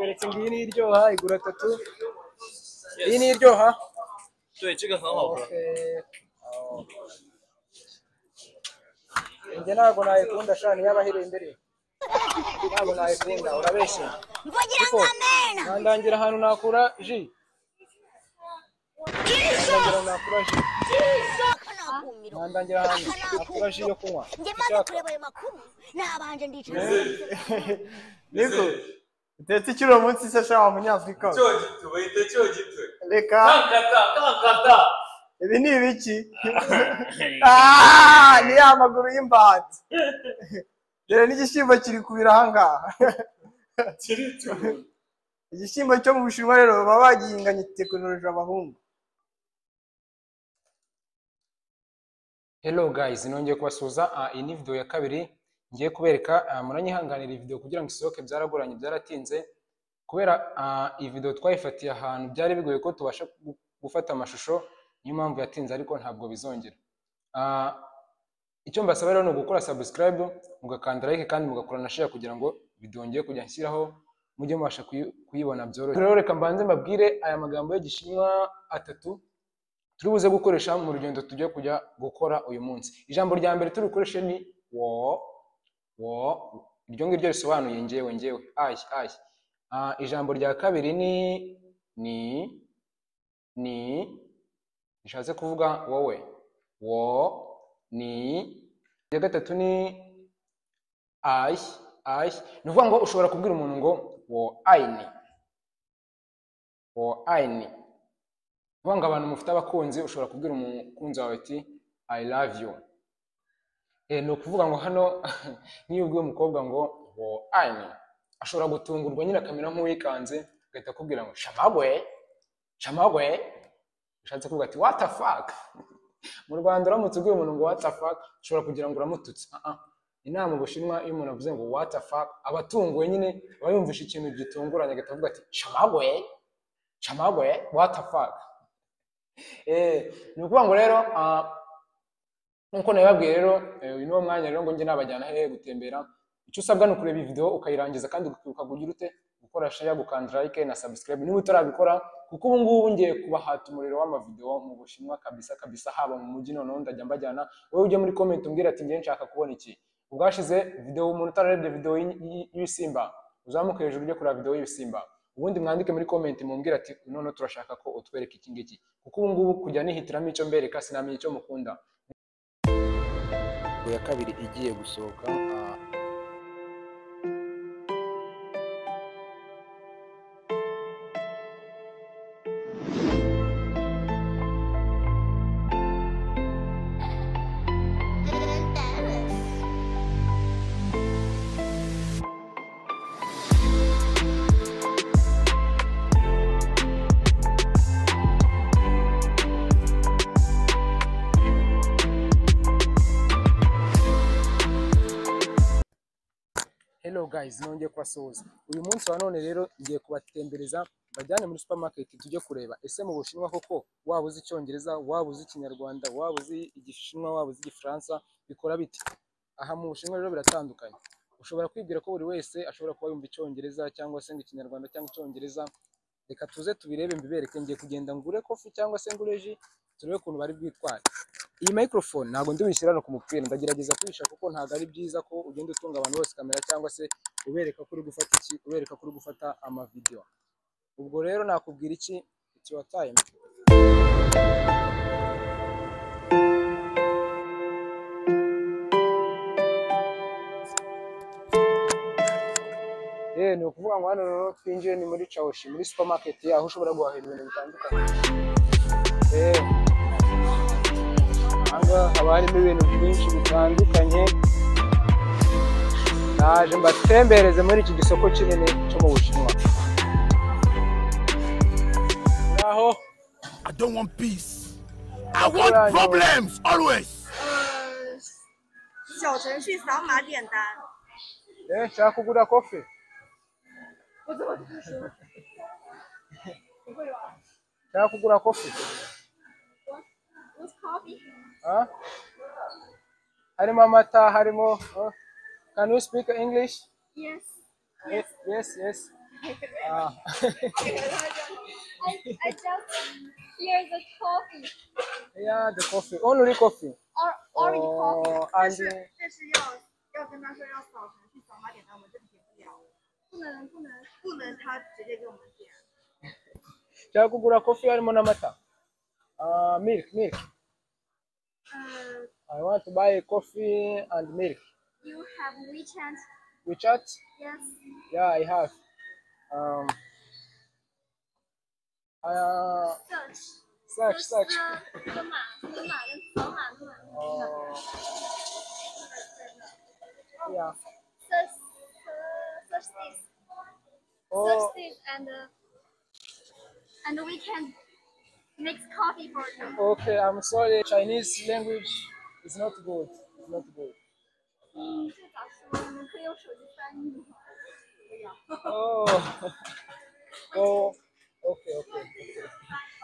Batweretse ngo iyi ni iryoha igura 3. Iyi ni iryoha. 对，这个很好喝。 Njye ntabwo nayikunda sha, niyo abahereye. Ntabwo nayikunda, urabeshya. Mvugira ngo amena. Ndangira ahantu nakura ji. Ndangira nakura ji. Ndangira ahantu nakura ji yo kunywa. Njye maze kureba ayo makuru nabanje ndicara. Niko utetse iki uno munsi se sha wa munyafurika? Cyo gito, bayita cyo gito. Reka. Kankata, kankata. Ibi ni ibiki? Ah, ni ya maguru y'imbata. Dore n'igishyimbo kiri kubira aha ngaha. Igishyimbo cyo mu Bushinwa rero baba bagihinganye tekinoloji abahungu. Hello guys, nongeye kubasuhuza. Iyi ni video ya kabiri ngiye kubereka. Muranyihanganira iyi video kugira ngo isohoke byaragoranye, byaratinze kubera iyi video twayifatiye ahantu byari bigoye ko tubasha gufata amashusho, niyo mpamvu yatinze, ariko ntabwo bizongera. Icyo mbasaba rero ni ugukora subscribe, mugakanda like kandi mugakora na share kugira ngo video ngiye kujya nshyiraho mujye mubasha kuyibona byoroshye. Rero reka mbanze mbabwire aya magambo y'Igishinwa 3 turi buze gukoresha mu rugendo tujye kujya gukora uyu munsi. Ijambo rya mbere turi bukoreshe ni wo, wo, iryo ngiryo risobanuye njyewe, njyewe, ay, ay. Ijambo rya kabiri ni ni, ni, rishatse kuvuga wowe, wo, ni. Irya gatatu ni ay, ay. Ni ukuvuga ngo ushobora kubwira umuntu ngo wo ai ni, wo ai ni. Kuvuga ngo abantu mufite abakunzi, ushobora kubwira umukunzi wawe ati I love you. Ni ukuvuga ngo hano niyo ubwiye umukobwa ngo wo ai ni, ashobora gutungurwa nyine akamera nk'uwikanze, agahita akubwira ngo shamagwe, shamagwe, bishatse kuvuga ati what the fuck. Mu Rwanda uramutse ubwiye umuntu ngo what the fuck, ushobora kugira ngo uramututse. Inama mu Bushinwa iyo umuntu avuze ngo what the fuck, aba atunguwe nyine, aba yumvishe ikintu gitunguranye agahita avuga ati shamagwe, shamagwe, what the fuck. Ni ukuvuga ngo rero nkuko nabibabwiye rero, uyu ni wo mwanya rero ngo njye nabajyana hehe gutembera. Icyo usabwa ni ukureba iyi video ukayirangiza kandi ukibuka kugira ute gukora share, gukanda like na subscribe niba utarabikora, kuko ubu ngubu ngiye kubahata umuriro w'amavideo mu Bushinwa kabisa kabisa, haba mu mujyi. Noneho ndajya mbajyana, wowe ujye muri comment umbwira ati ngiye nshaka kubona iki. Ubwashize video umuntu utararebye video y'ibisimba, uzamuke hejuru ujye kureba video y'ibisimba, ubundi mwandike muri comment mumbwira ati none turashaka ko utwereka iki ngiki, kuko ubu ngubu kujya nihitiramo icyo mbereka sinamenye icyo mukunda. Ya kabiri igiye gusohoka. Hello guys, nongeye kubasuhuza. Uyu munsi wa none rero ngiye kubatembereza bajyane muri supermarket tujye kureba ese mu Bushinwa koko waba uzi Icyongereza, waba uzi Ikinyarwanda, waba uzi Igishinwa, waba uzi Igifaransa, bikora bite? Aha mu Bushinwa rero biratandukanye. Ushobora kwibwira ko buri wese ashobora kuba yumva Icyongereza cyangwa se Ikinyarwanda cyangwa Icyongereza. Reka tuze tubirebe mbibereke. Ngiye kugenda ngure coffee cyangwa se ngure ji, turebe ukuntu bari bwitware. Iyi microphone ntabwo ndi buyishyira no ku mupira, ndagerageza kuyisha kuko ntabwo ari byiza ko ugenda utunga abantu bose kamera cyangwa se ubereka ko uri gufata iki, ubereka ko uri gufata amavideo. Ubwo rero nakubwira iki, it's your time. Ni ukuvuga ngo hano rero twinjiye ni muri Chaoshi, muri supermarket aho ushobora guhahira ibintu bitandukanye. Aha haba harimo ibintu byinshi bitandukanye. Naje mbatembereze muri iki gisoko kinini cyo mu Bushinwa. Aho I don't want peace. I want problems always. 小程序扫码点单。 Nshaka kugura coffee. Nshaka kugura coffee. What's coffee? Harimo amata, harimo. Can you speak English? Yes. Yes, yes, yes. Ah. I just hear the coffee. Yeah, the coffee. Only coffee. Or orange coffee. Oh, 但 and 是但是要跟他说要扫程序扫码点单，我们这里点不了，不能不能。不能他直接给我们点。 nshaka kugura coffee harimo n'amata. Ah, milk, milk. I want to buy coffee and milk. You have WeChat? WeChat? Yes. Yeah, I have. Search. Search, search. 的码，的码跟扫码的码。 Oh, yeah. Search, search this. Oh, Search this and we can mix coffee for you. okay. I'm sorry. Chinese language is not good. It's not good. 嗯，这咋说？你们可以用手机翻译吗？ Oh, oh, okay, okay, okay.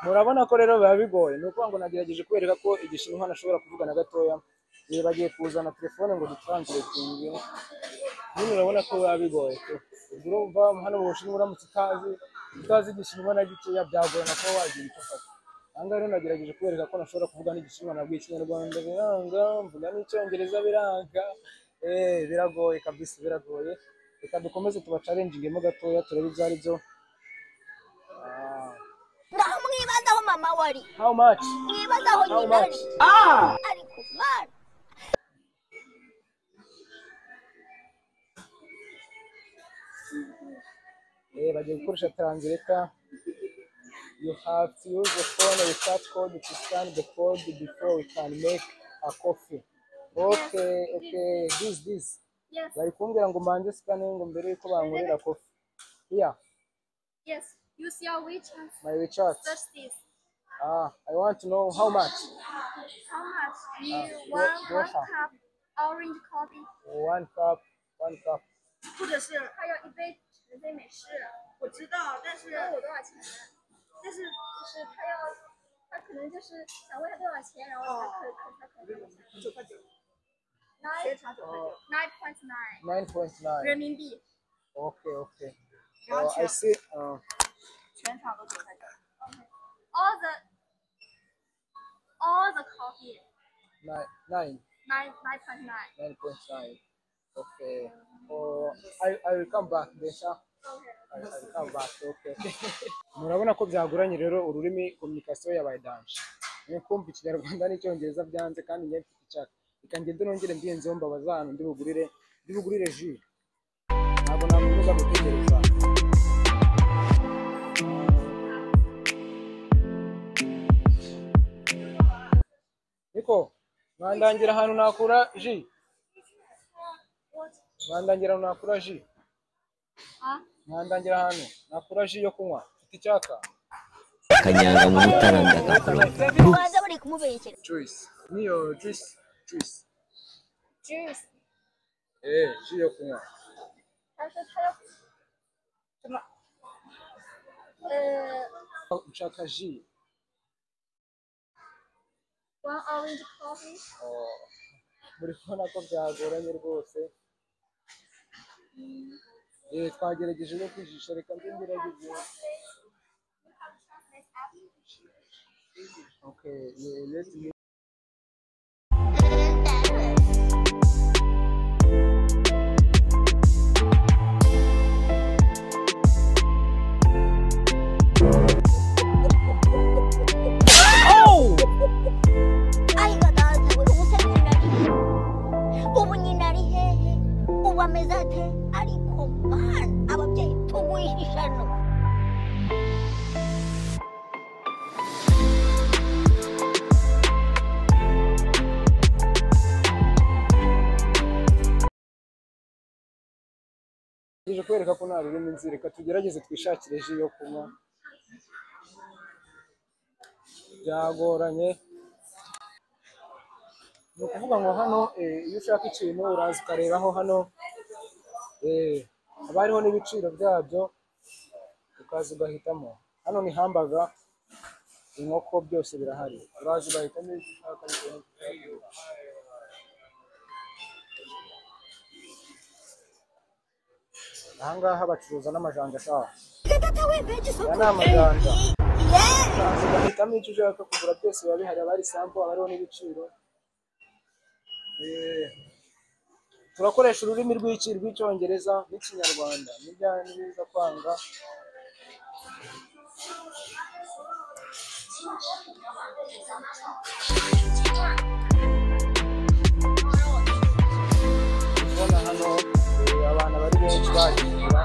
Murabona ko rero biba bigoye. Ni ukuvuga ngo nagerageje kubereka ko Igishinwa ntashobora kuvuga na gatoya. Rero bagiye kuzana telefone ngo dutranslatinge. Nyine urabona ko biba bigoye pe. Ubwo urumva hano mu Bushinwa uramutse utazi Igishinwa na gikeya byagorana kuba wagira icyo ufata. Aha ngaha rero nagerageje kubereka ko ntashobora kuvuga n'Igishinwa, nabwo Ikinyarwanda biranga, mvuga n'Icyongereza biranga. Biragoye kabisa, biragoye. Reka dukomeze tubachalengingemo gatoya turebe ibyo ari byo. Ah, Ngaho mwibazaho mama wari. how much? Mwibazaho How nyina much? ari. Ariko mana. Bagiye gukoresha translator. You have to use the phone with that code to scan the code before we can make a coffee. Okay, okay, this. Yes. Bari kumbwira ngo mbanze scan ngo mbere yuko bankorera coffee. Here, Yes. Use your WeChat. my WeChat. Search this. Ah, I want to know how much. How much? You Ah, want 多 one 少 cup orange coffee? One cup, one cup. 或者是他要一杯橙啡美式。我知道，但是问我多少钱？但是就是他要，他可能就是想问他多少钱，然后他可可才可9块9， 9 全场9块9， 9.9 9.9. 人民币。 Okay, okay. 然后 Oh, I 全 see. 全场都9块9。 All the coffee Nine, nine, 9.9. 9.9. Okay. Oh, I will come back, Desha. Okay. I will come back. Okay. Murabona ko byagoranye rero ururimi communication yabaye danger. Niyo kumva Ikinyarwanda n'Icyongereza byanze kandi njye mfite icyaka. Reka ngende nongere mbiyenzeho mbabaza ahantu ndi bugurire jus. Ntabwo nakomeza gutegereza. Niko, mwandangira ahantu nakura jus. Mwandangira ahantu nakura jus. Ah? Mwandangira ahantu nakura jus yo kunywa. Mfite icyaka. Kanyanga mu mutara ndakakoroga. Baza bari kumubeshyera. Juice. Niyo juice. Juice. Juice. Jus yo kunywa. 他说他要什么？ Nshaka jus. One orange coffee. Oh, muri kubona ko byagoranye rwose. Twagerageje no kwijisha, reka mbe ngerageze. Okay, yeah, let me Ayiga data we, ubu se nyina ari he? Ubu nyina ari hehe? Ubu ameze ate? Ariko mana, ababyeyi tugwisha ishano. Ngejeje kubereka ko nta rurimi nzi, reka tugerageze twishakire jus yo kunywa. Byagoranye. Ni ukuvuga ngo hano iyo ushaka ikintu uraza ukarebaho hano, haba hariho n'ibiciro byabyo, ukaza ugahitamo. Hano ni hamburger, inkoko, byose birahari. Uraza ugahitamo icyo ushaka bitewe n'icyo ushaka. Ahangaha bacuruza n'amajanja shaho. Aya ni amajanja. Uraza ugahitamo icyo ushaka kugura, byose biba bihari, haba hari sample, haba hariho n'ibiciro. Turakoresha ururimi rw'iki rw'icyongereza n'ikinyarwanda, nibya kwanga. Kubona hano abantu bari benshi baje kugura.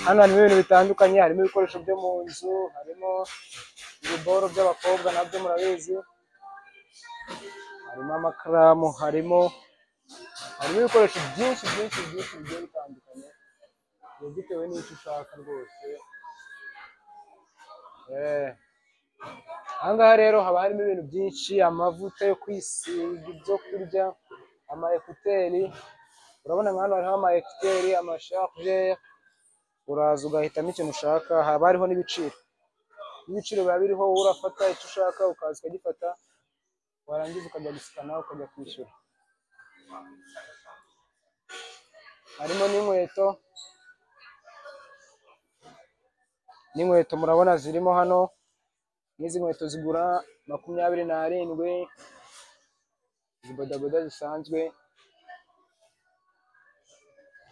Hano harimo ibintu bitandukanye, harimo ibikoresho byo mu nzu, harimo ibiboro by'abakobwa nabyo murabizi, harimo amakaramu, harimo ibikoresho byinshi byinshi byinshi bigiye bitandukanye, bitewe n'icyo ushaka rwose. Aha ngaha rero haba harimo ibintu byinshi, amavuta yo kwisiga, ibyo kurya, ama ekuteri. Urabona nka hano hariho ama ekuteri, amashargeur. Uraza ugahitamo ikintu ushaka, haba hariho n'ibiciro. Ibiciro biba biriho, wowe urafata icyo ushaka ukaza ukagifata, warangiza ukajya gusikana ukajya kwishyura. Harimo n'inkweto, n'inkweto murabona zirimo hano, n'izi nkweto zigura 27, izi bodaboda zisanzwe.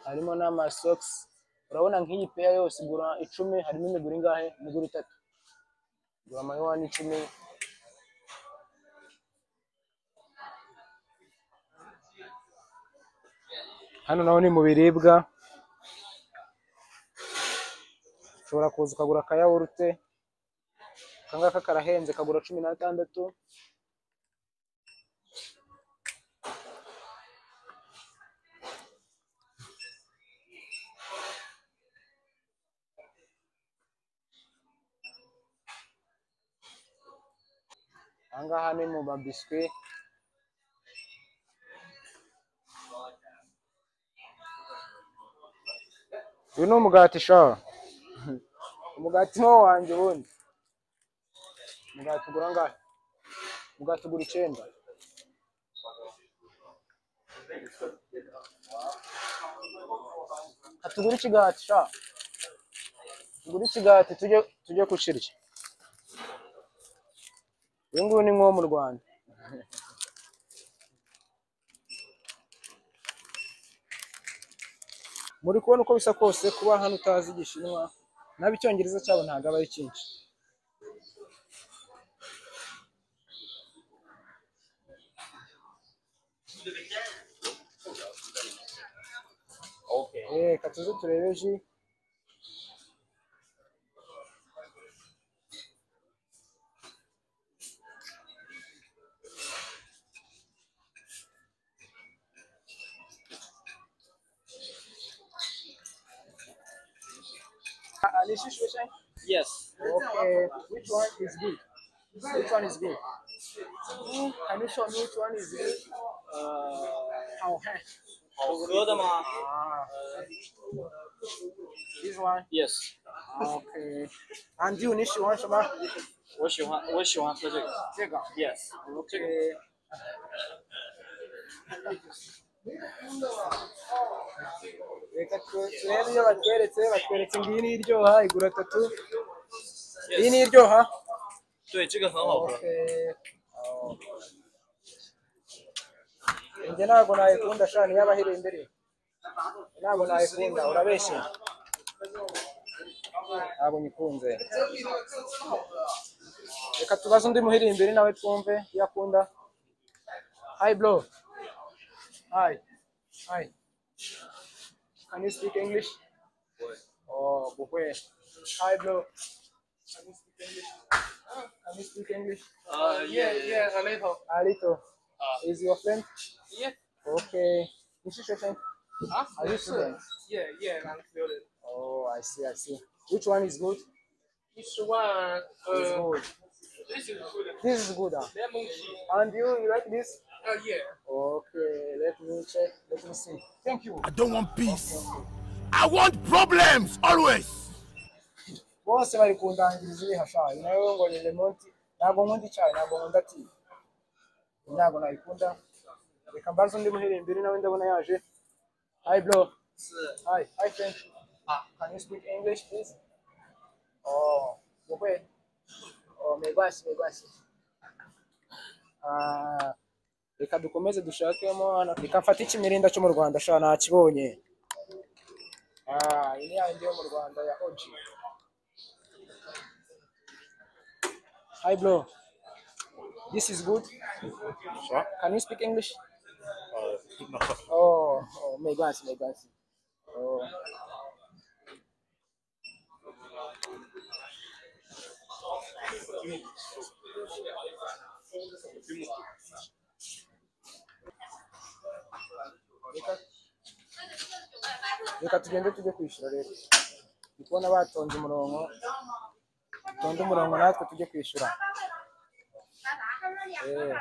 Harimo n'amasogisi. Urabona nk'iyi peya yose igura 10, harimo imiguru ingahe? Imiguru 3. Igura amayuwani 10. Hano naho ni mu biribwa, ushobora kuza ukagura akayawurute, aka ngaka karahenze kagura 16. Aha ngaha ni mu mabiswi. Uyu ni umugati sha. Umugati ni wo wanjye ubundi. Umugati ugura angahe? Umugati ugura 9. Tugure ikigati sha. Tugure ikigati tujye kukirya. Uyu nguyu ni nko mu Rwanda. Muri kubona uko bisa kose, kuba hano utazi igishinwa nabi icyongereza cyabo ntabwo aba ari cyinshi. Reka tuze turebe ji. Yes. Okay. Which one is good? Which one is good? Can you show me which one is good? 好看。好喝的吗？ This one. Yes. Okay. And you, 你喜欢什么？我喜欢喝这个。这个。 Yes. Okay. Reka turebe iyo batweretse, batweretse ngo iyi ni iryoha igura 3. Iyi ni iryoha? 对，这个很好喝。 Njye ntabwo nayikunda sha, niyo abahereye imbere. Ntabwo nayikunda, urabeshye. Ntabwo nyikunze. Reka tubaze undi muhirimbiri nawe twumve iyo akunda. Hi bro. Hi. Hi. Can you speak English? Oh, 不会. Hi bro. Can you speak English? Can you speak English? Yeah, a little. A little. Is your friend? Yeah. Okay. 你是学生? Are you student? Yeah, I'm student. Oh, I see, I see. Which one is good? Which one? Is good. This is good. This is good. Lemon tea. And you like this? Yeah. Okay, let me check. Let me see. Thank you. I don't want peace. I want problems always. Bose bari kundangiriza iriha sha. Uyu nawe ngo ni lemon tea. Ntabwo nkunda icyayi, ntabwo nkunda tea. Ntabwo nayikunda. Reka mbaze undi muhirimbiri nawe ndabona yaje. Hi bro. Hi, hi friend. Can you speak English please? Oh, 不会。Oh, 没关系，没关系。Ah, reka dukomeze dushakemo hano. Reka mfate ikimirinda cyo mu Rwanda sha nakibonye. Ah, iyi ni yandi yo mu Rwanda ya OG. Hi bro. This is good. Can you speak English? No. Oh, oh, 没关系，没关系。Oh. Reka reka tugende tujye kwishyura rero. Ndi kubona batonze umurongo, dutonde umurongo natwe tujye kwishyura. Eh.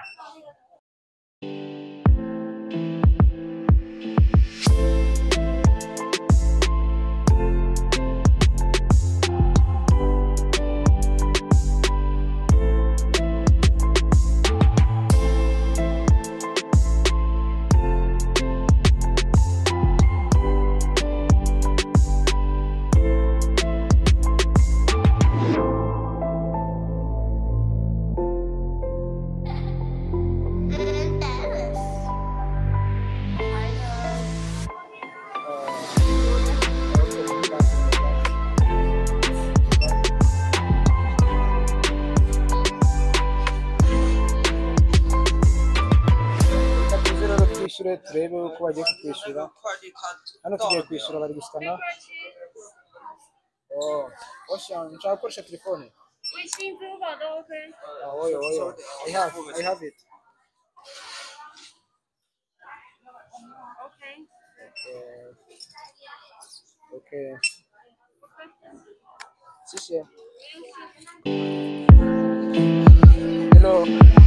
Reka tuze rero twishyure turebe uko bagiye kutwishyura. Hano tugiye kwishyura bari gusikana. Oh, Ocean, nshaka gukoresha telefone. 微信、支付宝都 OK。 Ah, oyo, oyo. I have it. OK。 Okay. 谢谢。Hello.